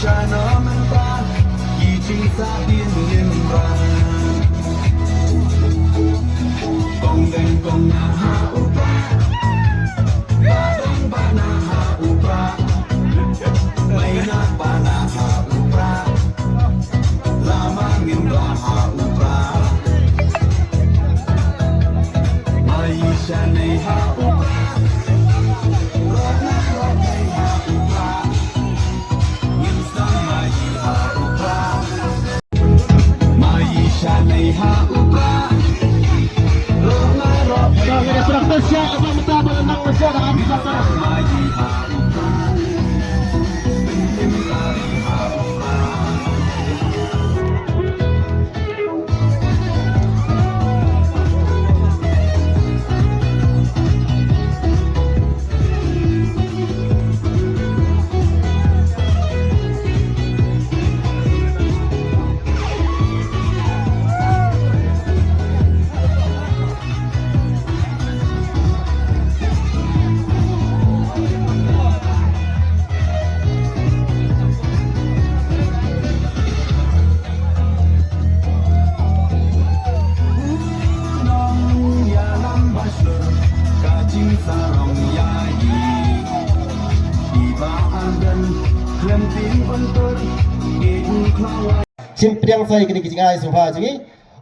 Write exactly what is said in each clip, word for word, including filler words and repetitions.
Jana mynta ki jingsahdien lim ba. Kong deng kong na ha u Prah, ba deng ba na ha u Prah, mai na ba na ha u Prah, lama ngim ba ha u Prah. Mai sha nei ha u Prah, rona rona ha u Prah. Shin pdiang sa ïa kine ki jingai sngewbha jong ngi.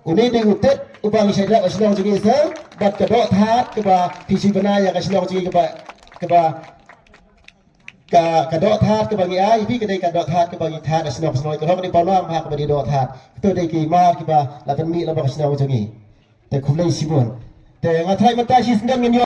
Une dei u tet uba ngi shait leh ka shnong jong ngi sa, bad ka doh thad kaba phi shu bna ïa ka shnong jong ngi kaba, kaba ka, ka doh thad kaba ngi ai phi ka dei ka doh thad kaba ngi thad ka shnong, shnong ka doh ka dei pawnam ha kaba dei doh thad. Kato dei ki mar kiba la pynmih lyngba ka shnong jong ngi. Te khublei shibun. Te nga tharai mynta shi snem ngin ïoh